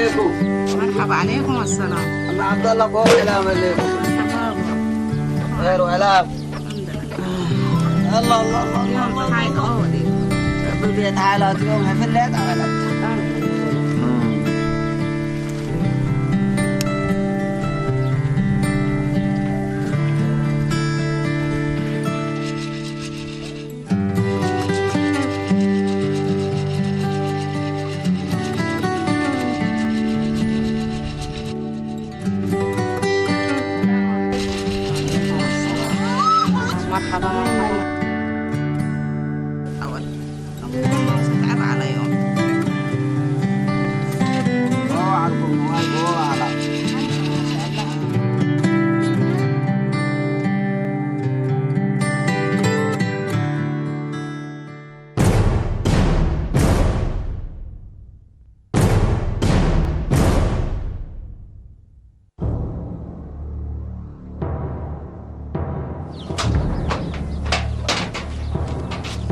مرحبا عليكم السلام. أم عبد الله، قوم، سلام عليكم. خير ولا؟ الحمد لله. الله، الله، الله، الله، الله. اليوم ضحايا قهوة دي. بالبيت حالات يوم في الليل حالات. مرحبا، مرحبا. أول. تعب عليهم.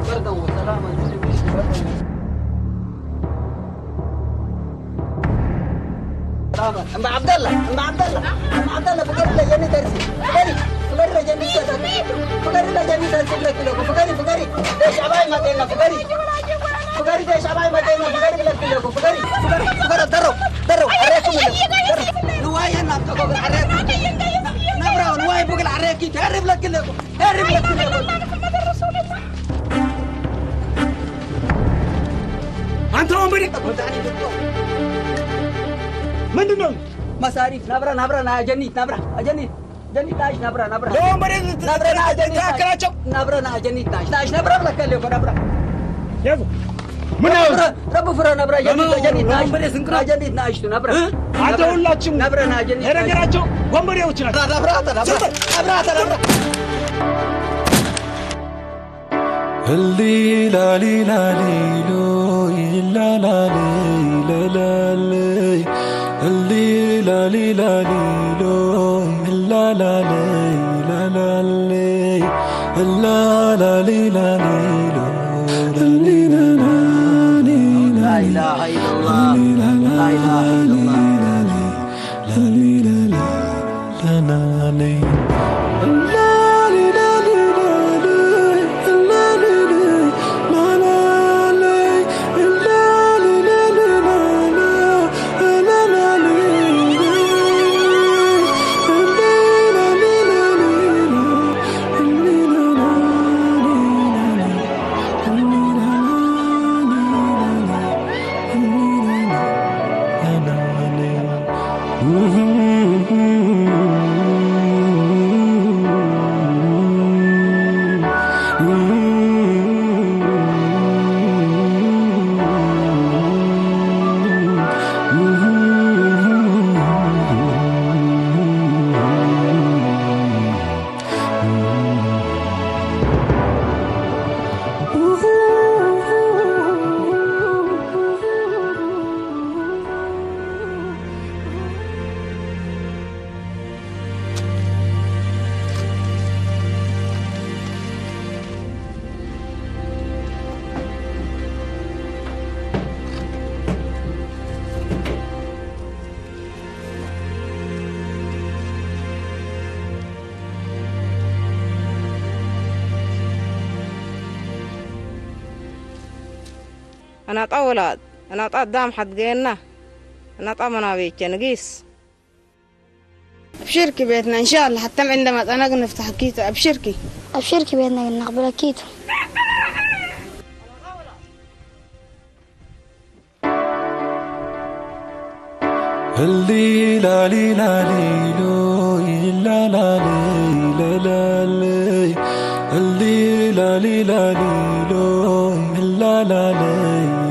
بردا وسلاما. بردا وسلاما. أم عبد الله، أم عبد الله، أم عبد الله، فقري لجني ترسي. فقري، فقري لجني ترسي. فقري لجني ترسي، فقري، فقري. ليش أباي ما تينا، فقري. Fugari de shabai ma de na fugari bila kile ko fugari fugari fugari daro daro are ko mele daro. Luwai na to ko are. Nabra luwai bugla are ki dari bila kile ko dari bila kile ko. አንተ ወንበዴ ምንድን ነው? መሳሪት ናብራ ናብራ ና ጀኒት ናብራ ጀኒት ጀኒት ናሽ ናብራ ናብራ ለወንበዴ ናብራ ና ጀኒት ናሽ ተካከላቸው። ናብራ ና ጀኒት ናሽ ናሽ ናብራ ብለካ ለኮ ናብራ ያዙ። ምን ያዙ? ረቡ ፍረ ናብራ ጀኒት ጀኒት ናሽ ለወንበዴ ስንቅራ ጀኒት ናሽ ናብራ እ? አንተ ሁላችሁም ናብራ ና ጀኒት ናሽ የነገራቸው ወንበዴዎች ናቸው። ናብራ ናብራ ናብራ ናብራ Hali lali lali lo, la la le, la la le. Hali lali lali lo, la la le, la la le. La la le, la le lo, la le, la la le, la le. لا إله إلا الله. لا إله إلا الله. أنا طولت، أنا طدام حد جينا، أنا طمنا بيتش نقيس. أبشركي بيتنا إن شاء الله، حتى عندما تنق نفتح كيتو. أبشركي. أبشركي بيتنا نقبل كيتو. هلي لا لي لا لي لو، لا لا لي لا لا لي. هلي لا لي لا لي لو، لا لا لي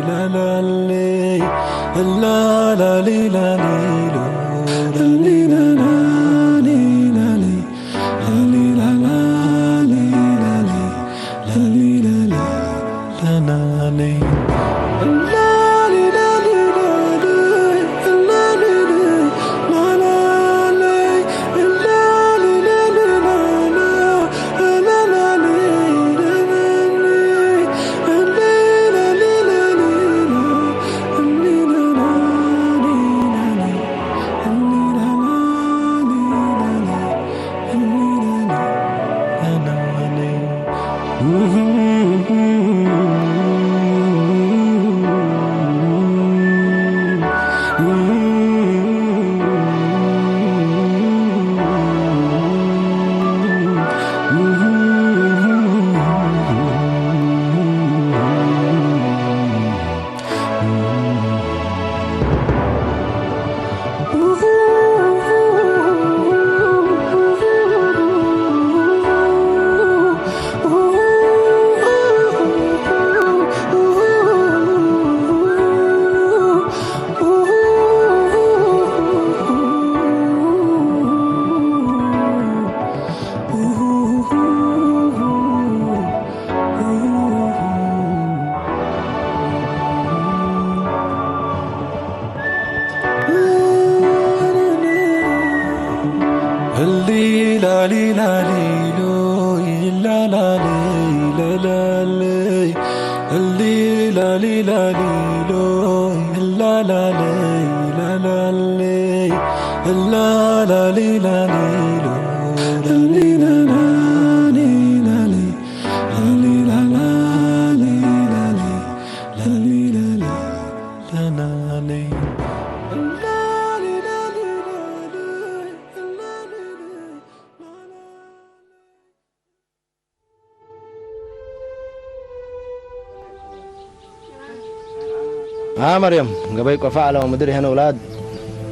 لا لا لي. لا لا لي لا لي لو، لا لي لا لا لي لا لي. لا لي لا لا لي لا لي. لا لي لا لا لا لا لي. ها مريم، قبي كفاءة لو مدري هنا أولاد.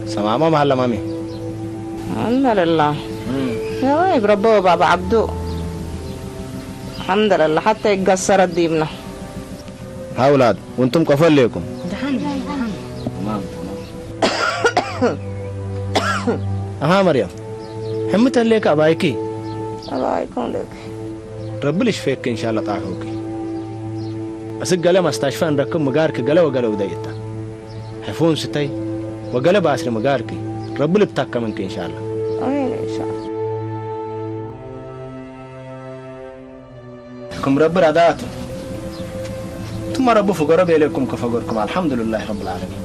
سمامة مهلا مامي. الحمد لله. يا ويب ربو بابا عبدو. الحمد لله، حتى يقصر الديمنا. ها أولاد، وانتم كفل ليكم. دحن، دحن. تمام، تمام. أها مريم، حمت ليك أبايكي. أبايكم ليك. ረቢ ልሽፌኪ እንሻላ ጣሑኪ። እስክ ገለ መስታሽፋ እንረክብ ምጋርኪ ገለ ወገለ ውደይታ። ሕፉን ስተይ ወገለ ባስሪ ምጋርኪ ረቢ ልብታከምንኪ እንሻላ። ኣሜን እንሻላ። ክም ረቢ ረዳቱ። ትማ ረቢ ፍገሮ ቤለኩም ከፈገርኩም ኣልሓምዱሊላሂ ረብል ዓለሚን።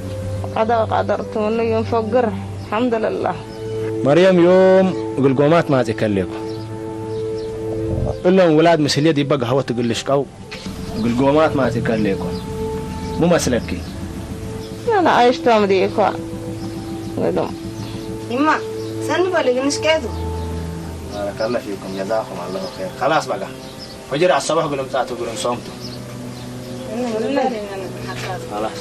ቀዳ ቀደርቱ ንዩ ፈግር ኣልሓምዱሊላህ። መርየም ዮም ግልጎማት ማጺ ከሌኩ። እሎም ውላድ ምስልየ ዲበ ጋህወት ትግልሽቀው ግልጎማት ማጺ ከሌኩ። ሙ መስለኪ? ያላ ኣይሽቶም ዲኳ። ወዶም። ይማ ሰኒ በሊ ግንሽቀቱ። ባረከላሁ ፊኩም ጀዛኩም አላሁ ኸይር። خلاص በቃ ፈጅር አሰባህ ግልምጣቱ ግርም ሶምቱ። خلاص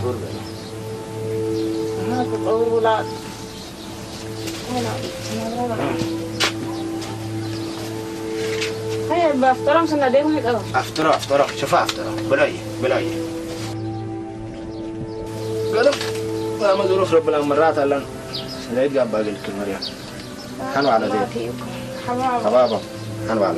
ጡር በላ። አፍጥሮ አፍጥሮ ሽፋ አፍጥሮ ብሎይ ብሎይ ገለም ላመ ዙሩፍ ረብላ ምራት አለን ስለይድ ጋባ ግልክል መርያም ሓን ባዕለ ዘይ ሓባቦ ሓን ባዕለ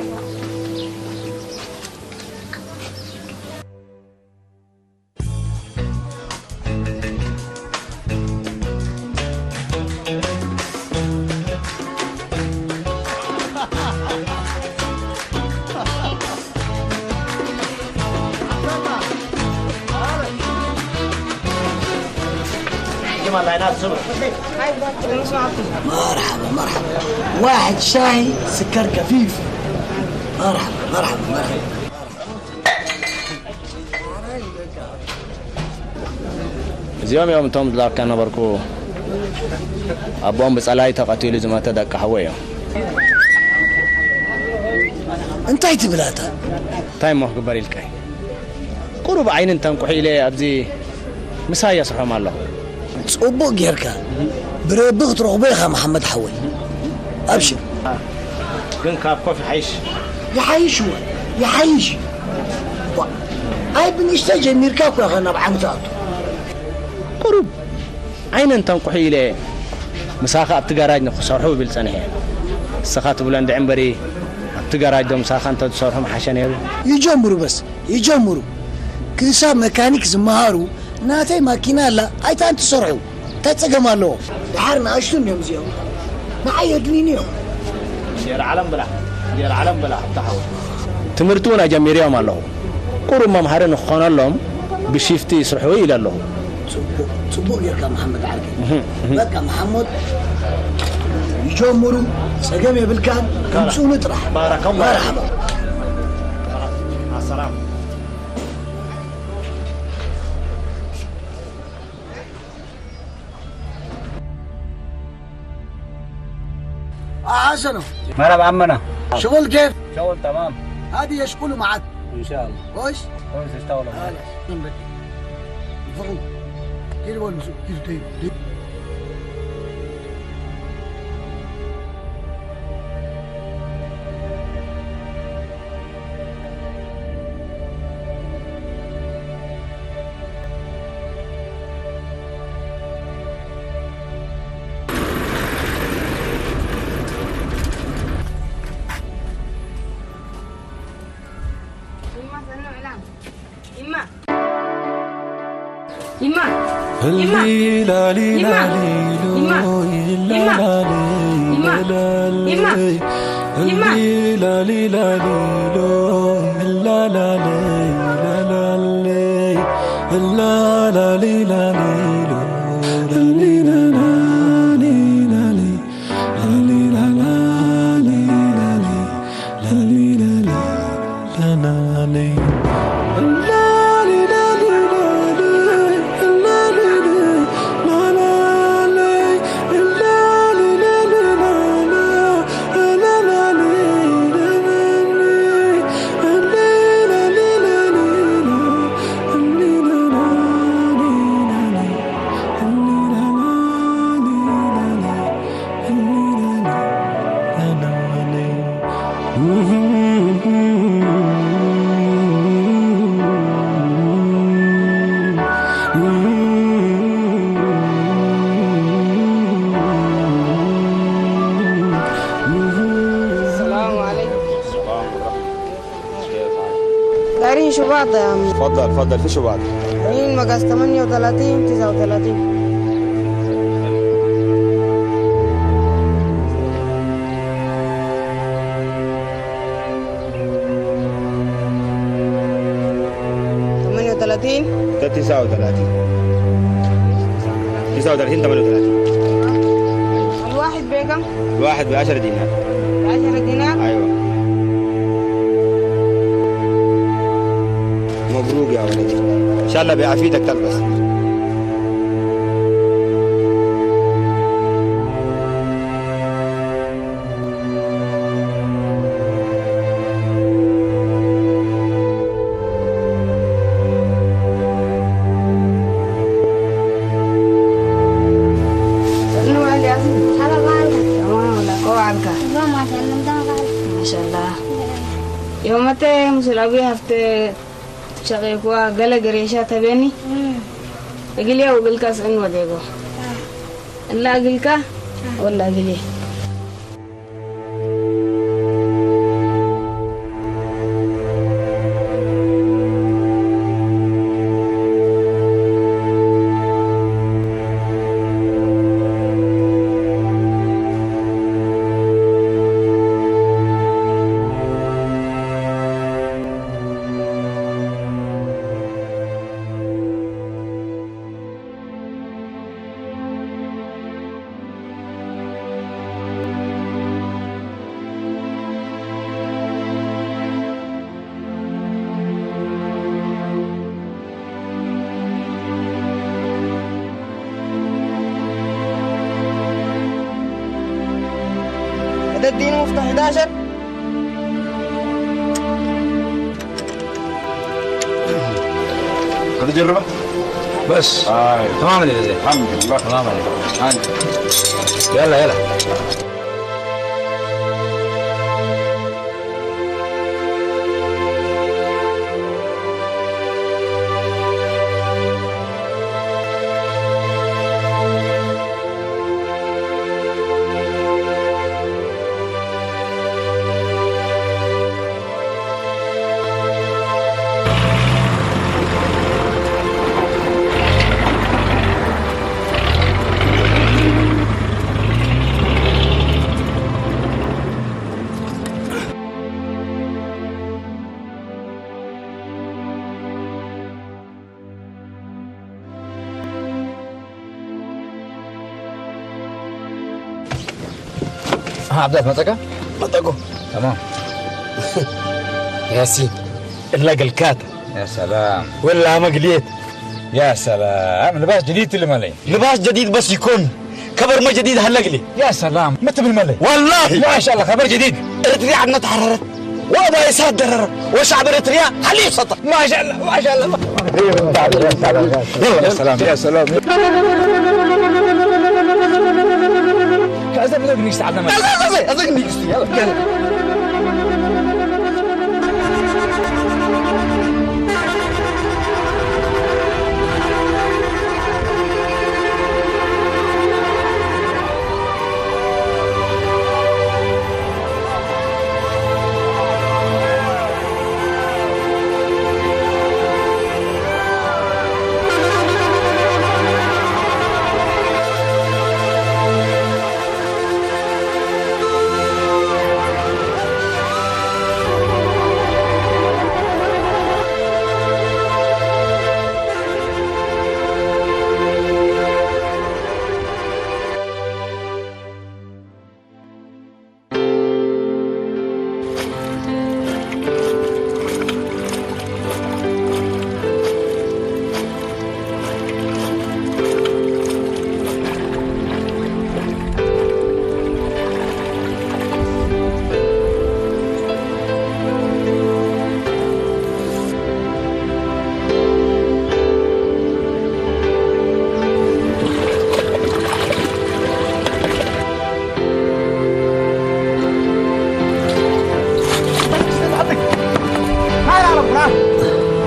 مرحبا مرحبا. واحد شاي سكر خفيف. مرحبا مرحبا مرحبا. እዚኦም እዮም እቶም ዝላካ ነበርኩ ኣቦኦም ብጸላይ ተቐቲሉ ዝመተ ደቂ ሓወይ እዮም። እንታይ ትብል ኣታ? እንታይ እሞ ክግበር ኢልካይ? ቁሩብ ዓይኒ እንተንቁሑ ኢለ ኣብዚ ምሳይ የስርሖም ኣለኹ። ጽቡቕ ጌርካ። ብረቢ ክትረኽቦ ኢኻ መሓመድ ሓወይ። ኣብሽር። ግን ካብ ኮፍ ይሓይሽ። ይሓይሽ እወ፣ ይሓይሽ። ዋ፣ ኣይ ብንእሽተይ ጀሚርካ እኮ ኢኻ ናብ ዓቢ ትኣቱ። ቁሩብ ዓይነ እንተንቁሑ ኢለ ምሳኻ ኣብቲ ጋራጅ ንኽሰርሑ ይብል ጸኒሐ። ንስኻ ትብሎ እንድዒ እምበሪ ኣብቲ ጋራጅ ዶ ምሳኻ እንተዝሰርሑ ምሓሸ ነይሩ። ይጀምሩ በስ፣ ይጀምሩ። ክሳብ መካኒክ ዝመሃሩ ናተይ ማኪና ኣላ ኣይታን ትሰርሑ። እንታይ ጸገም ኣለዎ? ደሓር ንኣሽቱ እንዲዮም እዚኦም። ንዓይ የድልዩኒ እዮም። እንዲር ዓለም ብላ፣ እንዲር ዓለም ብላ፣ ኣታ ሓወይ። ትምህርቲ እውን ኣጀሚርዮም ኣለኹ። ቁሩብ መምሃሪ ንክኾነሎም ብሺፍቲ ይስርሑ ኢለ ኣለኹ። ጽቡቕ፣ ጽቡቕ ጌርካ መሓመድ ዓርከይ። እህ፣ እህ። በቃ መሓመድ ይጀምሩ፣ ጸገም የብልካን፣ ይምጽኡኒ ጥራሕ። ባረከላሁ። መርሓባ። ኣሰላም። أحسنوا. مرحبا عمنا. شغل كيف؟ شغل تمام. هذه يشكلوا معك. إن شاء الله. كويس؟ كويس، اشتغلوا معك. خلاص، من بدري. ينفعوا. كيلو ولا مسؤول؟ كيلو، كيلو، كيلو. ይማ፣ ዘንዕ ዕላም። ይማ። ይማ። ይማ። ይማ። ይማ። ይማ። ይማ። ይማ። ይማ። ይማ። السلام عليكم. السلام ورحمة الله. كيف حالك؟ دايرين شباط يا عم. تفضل، تفضل، في شباط. دايرين مقاس ثمانية وثلاثين، تسعة وثلاثين. ثمانية وثلاثين. تسعة وثلاثين. تسعة وثلاثين، ثمانية وثلاثين. الواحد بكم؟ الواحد ب عشرة دينار. ب عشرة دينار؟ أيوة. مبروك يا ولدي. إن شاء الله بعافيتك تلبس. ማሻላ። ዮመተ ሙስል አብይ ሀፍተ ሸቄኳ ገለ ገሬሻ ተቤኒ። እግልያ ወግልካ ስእን ወዴጎ። እላ እግልካ ወላ እግልየ። هذا الدين مفتاح احداشر. هذا جربه؟ بس. آه. تمام يا زين. الحمد لله. تمام يا زين. هاني. يلا، يلا. ها، عبدات، መጸካ? መጸኩ። تمام. ያሲን፣ እላ ገልካት። يا سلام. ወላ መግልየት። يا سلام. ልባስ ጀዲድ ትልመለይ። ልባስ ጀዲድ በስ ይኮን። ከበር መጀዲድ ሀለግሊ። يا سلام. ምን ትብል መለይ? والله. ما شاء الله، خبر جديد. ኤርትሪያ ዓድና ተሓረረት። وأبا إسحاق درر. وشعب إريتريا حليب سطح. ما شاء الله، ما شاء الله. يلا، يا سلام. يا سلام. كأزم لك نيش تعبنا ما. لا، لا، لا، لا، أزم نيش. يلا، يلا.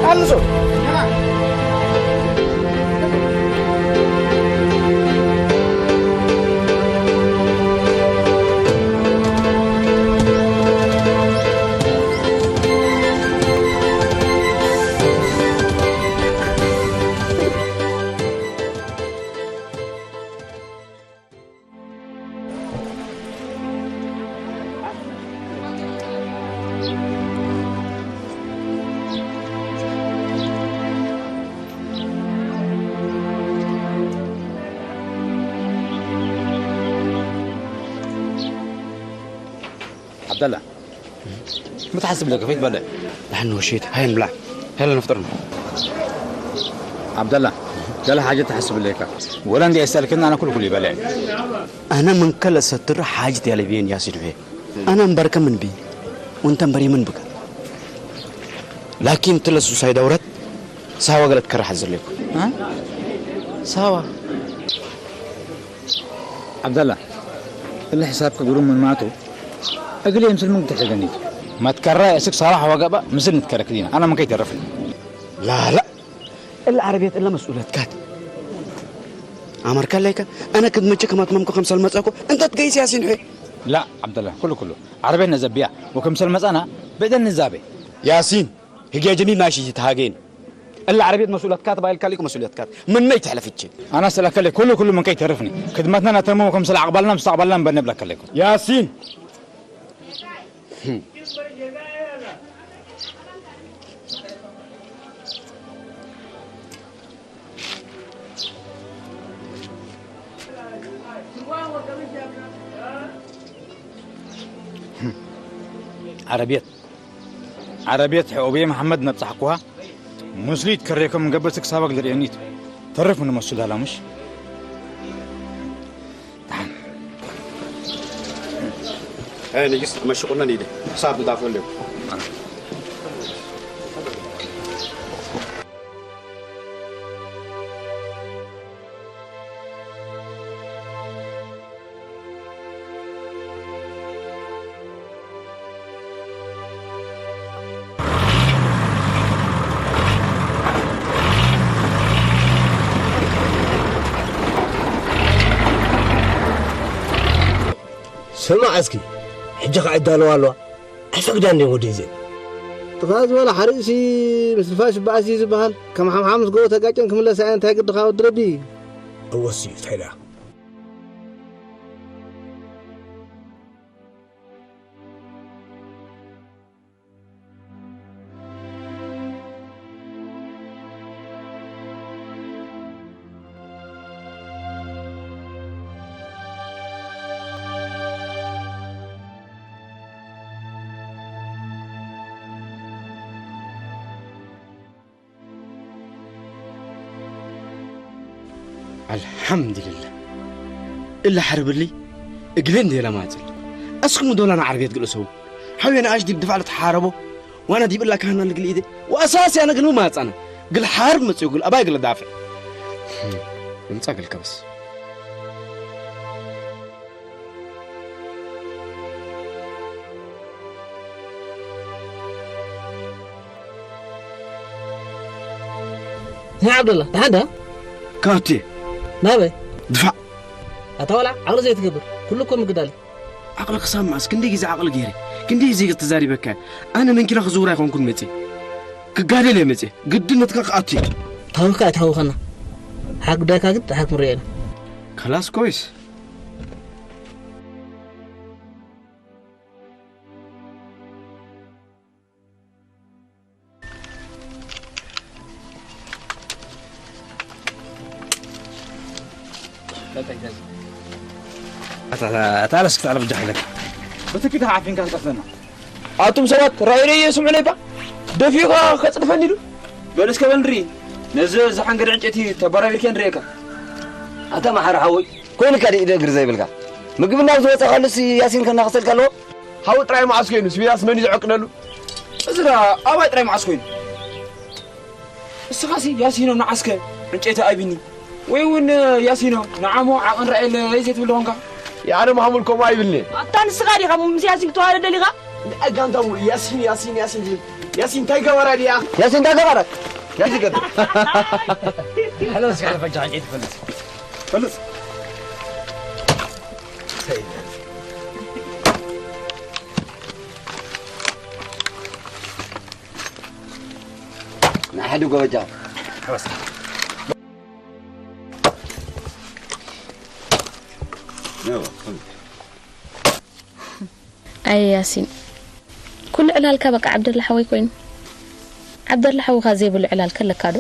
ቀንሶ። ዓብደላ፣ ምን ትሓስብ ኣለካ? ከይት በልዕ። ንሕና ወሸይት፣ ሃይ ንብላዕ። ሄሎ፣ ንፍጠር ነው። ዓብደላ፣ ገለ ሓጀት ትሓስብ ኣለካ። ወላ እንዲ ኣይሰልክን ኣነ ኩሉ ኩሉ ይበልዕ። أنا من كل ستر حاجة يا لبين يا سيدي. أنا مبارك من بي. وأنت مبري من بك. لكن تلا سوساي دورت. ሳዋ ገለ ትከራ ሓዝር ለይኩ። እ? ሳዋ። ዓብደላ፣ እለ ሕሳብ ክግሩ ምን ማቱ፣ እግል የምስል ምን ክትሕገኒት። ማትከራ የስክ ሳዋ ሓዋጋባ ምስል ንትከረክ ዲና። ኣና ምን ከይተረፍኒ። ላ፣ ላ። እለ ዓረብየት እለ መስኡለትካት። ኣመርከ ለይከ፣ ኣነ ክድመቸ ከማትመምኩ ከምሰል መጸኩ፣ እንተ ትገይስ ያሲን ሑይ። ላ፣ ዓብደላ፣ ኩሉ ኩሉ። ዓረብየት ነዘብያ፣ ወከምሰል መጻና፣ ብእደን ንዛቤ። ያሲን። ህግያ ጀሚል ማሺ ተሃገን። እላ ዓረብየት መስኡላትካት ባይልካ ሊኩ መስኡላትካት። ምን መይ ተሕለፍቼ። ኣና ሰላከለ ኩሉ ኩሉ ምን ከይተርፍኒ። ክድመትና ናተሙ ከም ስለ ኣቕባልና ምስ ኣቕባልና እምበር ነብላ ከለኩ። ያሲን። ዓረብየት ዓረብየት ሕኡብየ መሓመድ ነብጻሕኩሃ፣ ሙስሊት ከሬከም እንገብር ትክሳባግ ልርእየኒት። ተርፍ ንመስሉ ዳላ ሙሽ? እ፣ ንግስት መሽቁነን ኢለ። ክሳብ ትዳፈለዩ። ስማዕ እስኪ፣ ሕጂ ኸዓ ይዳለዋ ኣለዋ። ኣይፈቅዳን ድየን ወደይ እዚአን? ጥፋእ ዝበለ ሓሪእሲ ምስ ንፋስ ይበኣስ እዩ ዝበሃል። ከም ሓምሓም ምስ ጎቦ ተጋጨን ክምለስ ኣየ እንታይ ግድኻ ወዲ ረቢ? እወሲ፣ ፍትሐይ ደኣ። ኣልሓምዱሊላህ። እላ ሓርብሊ እግልን ዴላ ማጽል። ኣስኹም ዶላና ዓረብየት ግልሰው። ሓውየና ኣሽ ዲብ ድፋዕ ለተሓረቦ። ዋና ዲብ እላ ካህና ልግል ኢደ። ወኣሳሲ ኣነ ግል ማጻና። ግል ሓርብ መጽኡ ግል ኣባይ ግል ዳፍዕ። ምምጻ ግል ከበስ። ናይ ዓብደላ፣ ደሓን ዳ? ካብቲ። ናበይ? ድፋዕ። ኣታ ዋላ ዓቕሊ ዘይትገብር፣ ኩሉ እኮ ምግዳል። ዓቕሊ ክሳብ መዓስ? ክንደይ ግዜ ዓቕሊ ገይረ? ክንደይ ግዜ ተዛሪበካ? ኣነ መንኪና ክዝውር ኣይኮንኩን መጽየ። ክጋደል እየ መጽየ። ግድነትካ ክኣቱ እየ። ታወካ ኣይትሃውኸና። ሓቅ ጉዳይካ ግን ደሓር ክንሪኦ ኢና። ከላስ ኮይስ። ኣታ፣ ኣታ፣ ኣታ፣ ኣረስ ክትዓለ ብጃ ሓለካ። በትኪ ተሓፊንካ ትቀፍለና። ኣቱም ሰባት፣ ራእይለይ ስምዑለይ እባ። ደፊእኻ ከጽድፈኒ ኢሉ። በል እስከ በል ንርኢ። ነዚ ዝሓንገደ ዕንጨይቲ ተበራቢርካ ንርእየካ። ኣታ መሓሪ ሓወይ፣ ኮይንካ ድዩ ኢደ እግሪ ዘይብልካ? ምግቢ ናብ ዝወጸኻሉስ ያሲን ከናኽሰልካ ኣለዎ? ሓዊ ጥራይ መዓስ ኮይኑ፣ ስቢራስ መን እዩ ዝዕቅነሉ? እዚ ደኣ ኣባይ ጥራይ መዓስ ኮይኑ? እስኻሲ ያሲኖ ንዓስከ ዕንጨይቲ ኣይብኒ። ወይ እውን ያሲኖ ንዓሞ ዓቕን ራእየለይ ዘይትብል ዶ ኾንካ? የኣነ መሃሙል ከምኡ ኣይብልኒ። ኣታ ንስኻ ዲኻ ምስ ያሲን ክትዋደድ ደሊኻ? እንታይ ጋንታ ሙሉ ያሲን፣ ያሲን፣ ያሲን ዝብል? ያሲን እንታይ ገበራ ድያ? ያሲን እንታይ ገበራ? ያሲን ገበራ። ሄሎ፣ እስኪ ፈጃ ጌት ፈልስ። ፈልስ። ንሓዱ ጎበጃ። ኣየ ያሲን፣ ኩሉ ዕላልካ በቃ ዓብደላ ሓወይ ኮይኑ። ዓብደላ ሓውኻ ዘይብሉ ዕላል ከለካ ዶ?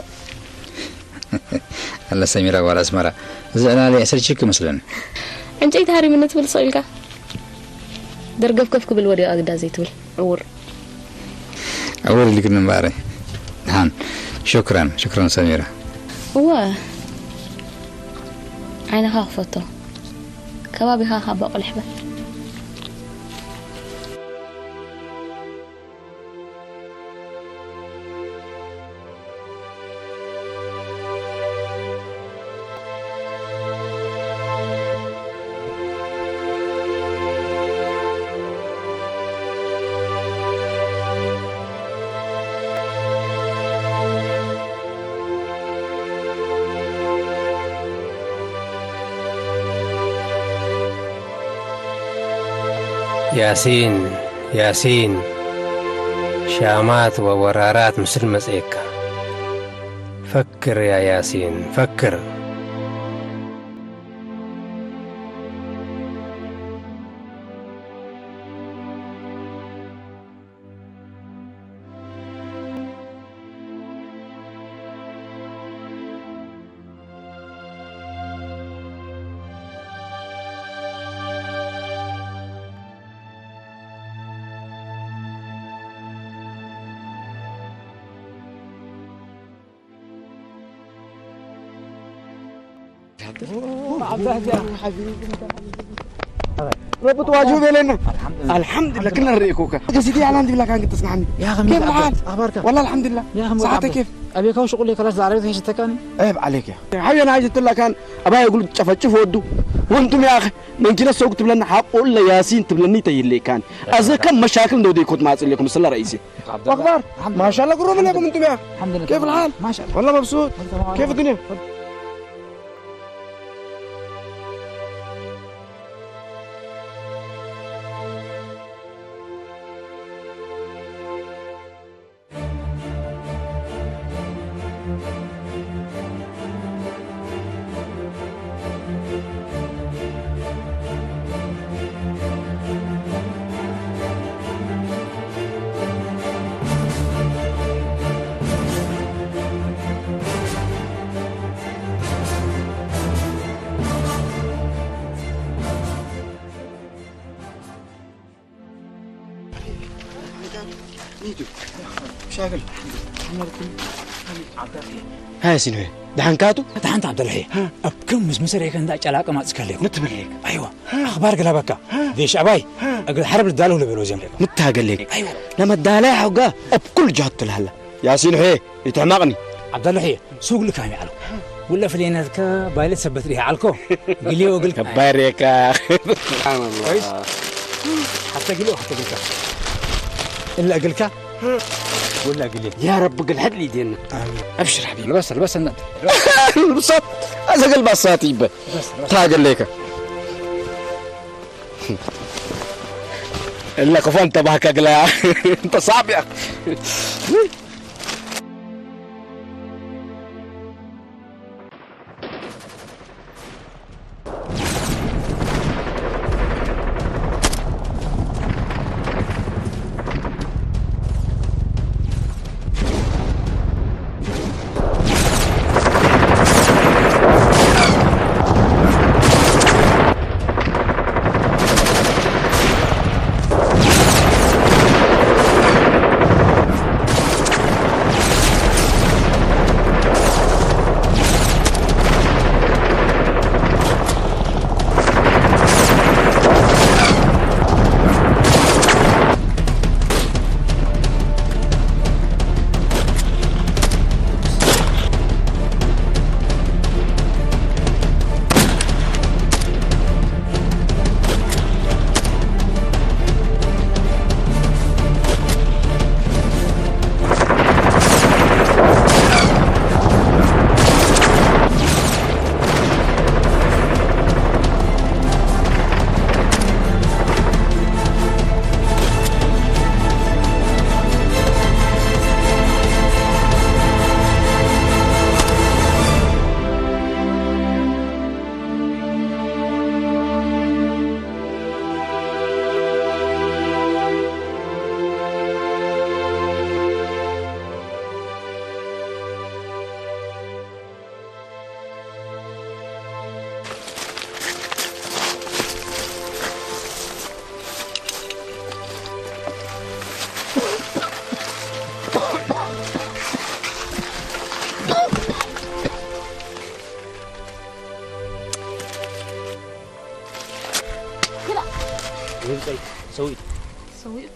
ኣላ ሰሚራ ጓል ኣስመራ፣ እዚ ዕላል የሰልችክ ይመስለኒ። ዕንጨይቲ ሃሪምኒ ትብል ስቕ ኢልካ ደርገፍገፍ ክብል ወዲቓ ግዳ ዘይትብል ዕውር። ዕውር ኢልክኒ እምበኣረይ። ደሓን። ሹክራን፣ ሹክራን ሰሚራ። እወ፣ ዓይንኻ ክፈቶ። ከባቢኻ ካብ ባቑልሕ በል። ያሲን፣ ያሲን፣ ሻማት ወወራራት ምስል መጽኤካ። ፈክር ያ ያሲን፣ ፈክር። ረቢ ተዋጅሁ በለና። ኣልሓምዱሊላህ። ኣልሓምዱሊላህ፣ ክና ርኢኩካ። ገሲቲ ያላ እንዲብላ ካን ክትስናኒ። يا أخي، ኬፍ መሓል? ኣኽባርካ? ወላ ኣልሓምዱሊላህ። يا أخي፣ ሰዓተ ኬፍ? ኣቤካው ሽቁል ከላስ ዛሬ ተሽተካኒ። عيب عليك يا أخي. ሓውየን ኣይትትላ ካን ኣባይ ጉል ጨፈጭፍ ወዱ። ወንቱም يا أخي፣ መንኪነ ሰው ክትብለና ሓቁ ለያሲን ትብለኒ ተይልካን። ኣዘ ከም መሻክል እንደው ደይኮት ማጽልኩም ስለ ረኢሲ። أخبار؟ الحمد لله. ما شاء الله، قرب لكم أنتم يا أخي. الحمد لله، كيف تمام. الحال؟ ما شاء الله. والله مبسوط. أنت تمام. كيف الدنيا؟ ሻግል። ሃይ ሲኖ፣ ደሓንካቱ? ደሓንታ ዓብደልሒ። ሃ። ኣብ ከም ምስ መሰረይከ እንዳ ጨላቀ ማጽከለይኩ። ንትብለይክ። ኣይዋ። ሃ። ኣኽባር ግላበካ። ሃ። ዴሽ ኣባይ። ሃ። እግል ሓረብ ልዳለሁ ልበሎ ዜም። ንታገለይክ። ኣይዋ። ለመዳላይ ሓውጋ ኣብ ኩሉ ጃሃት ትልሃላ። ያሲን ሑየ፣ ይትሕማቕኒ። ዓብደልሒ። ሱግ ልካም ይዓልኮ። ውለ ፍልየነትከ ባይለት ሰበት ዲህ ዓልኮ። ግልዮ እግልካ። ከባድ እየካ። ስብሓንላህ። ወይስ ሓተ ግልዮ ሓተ ግልካ። እለ እግልካ። ወላ ግልዮ። يا رب እግል ሕድል ይድየና። ኣሚን። أبشر حبيبي. ልበስ፣ ልበስ፣ እና። ልብሳት፣ ኣዘ ገልባሳት ይበ። ልበስ፣ ልበስ። ታገለይከ። እለ ክፎን ተባህከ ግላ። እንተ ሳቢያ። ሰዊኡ።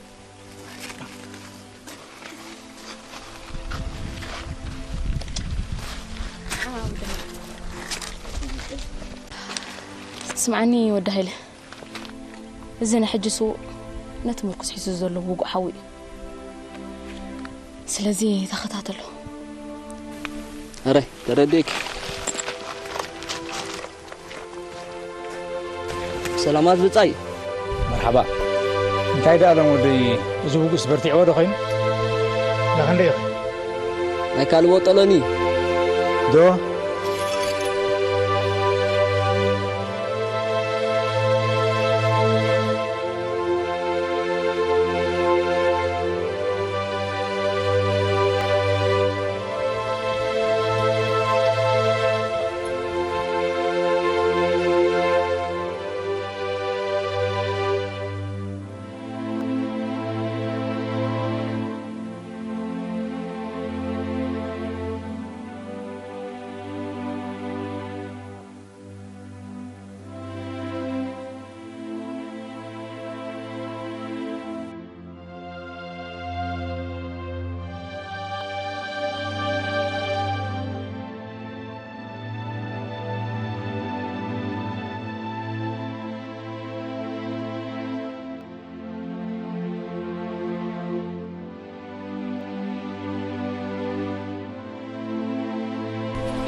ስምዓኒ ወዲ ሃይለ፣ እዚ ናይ ሕጂ ስዉእ ነቲ ምርኩስ ሒዙ ዘሎ ውጉእ ሓዊ እዩ። ስለዚ ተኸታተሎ። ኣረ ተረዲእኪ። ሰላማት ብጻይ። መርሓባ። እንታይ ደኣ ሎም ወደይ፣ እዚ ውጉስ በርቲዕዎ ዶ ኮይኑ? ንኽንደይ ኢኺ? ናይ ካልእ ቦጠሎኒ። ዶ?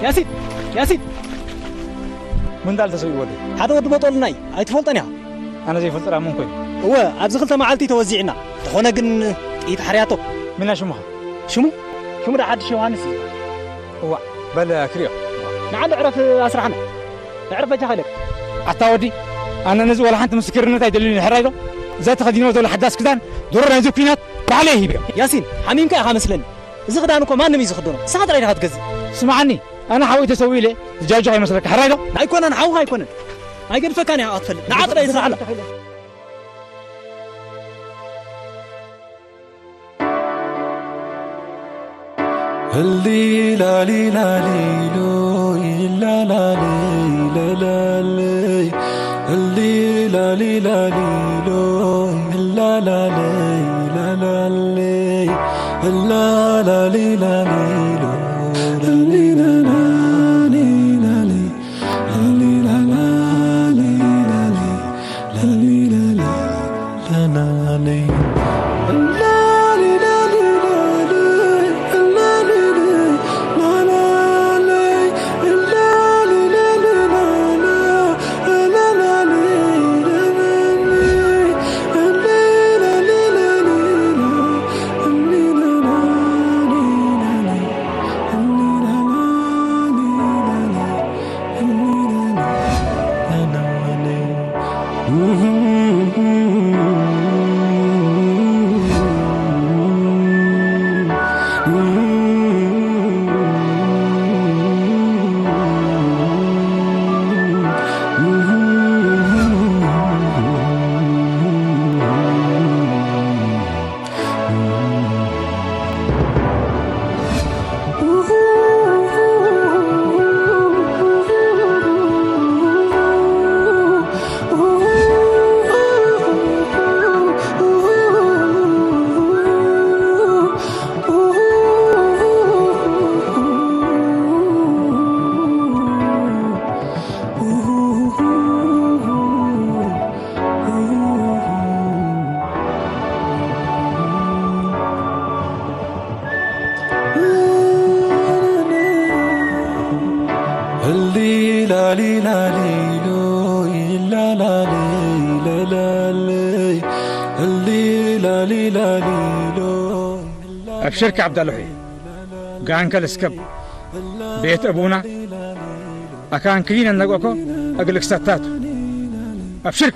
ያሲን! ያሲን! ምን ዳል ተሰዊኡ ወደይ? ሓደ ወዲ ቦጦልና እዩ፣ ኣይትፈልጦን ኢኻ። ኣነ ዘይፈልጦ ደኣ መን ኮይኑ? እወ፣ ኣብዚ ክልተ መዓልቲ ተወዚዕና። እንተኾነ ግን ጥይት ሓርያቶ። ምና ሽሙኻ? ሽሙ? ሽሙ ደኣ ሓድሽ ዮሃንስ እዩ። እዋእ፣ በል ክሪኦ። ንዓዲ ዕረፍ ኣስራሕና። ዕረፍ በጃኻ ኢለካ። ኣታ ወዲ፣ ኣነ ነዚ ወላ ሓንቲ ምስክርነት ኣይደልዩን፣ ሕራይ ዶ? እዛ ተኸዲንዎ ዘሎ ሓዳስ ክዳን ድሮ ናይዚ ኲናት ባዕለይ ሂብዮ። ያሲን፣ ሓሚምካ ኢኻ መስለኒ። እዚ ክዳን እኮ ማንም እዩ ዝኽደኖ። ንስኻ ጥራይ ኢኻ ትገዝእ። ስምዓኒ፣ ኣነ ሓወይ ተሰዊኡ ኢለ ዝጃጆ ከይመስለካ፣ ሕራይ ዶ? ኣይኮነን፣ ሓውኻ ኣይኮነን። ኣይገድፈካን ኢኻ ክትፈልጥ። ንዓ ጥራይ ስራሕላ። ህሊ ላሊ ላሊ ሎይ ላላለይ ለለለይ። ህሊ ላሊ ላሊ ሎይ ላላለይ ለለለይ። ላላሊ ላሊ ሎይ ላሊ ላሊ ላሊ። أبشرك عبد الوحيد، قانك الاسكب بيت أبونا أكان كلينا نقوكو أقلك ستاتو. أبشرك.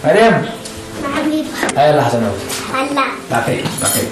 መርያም፣ መሓመድ፣ ኣይ፣ ኣላ ሓሰናው። ኣላ። ላከይ፣ ላከይ።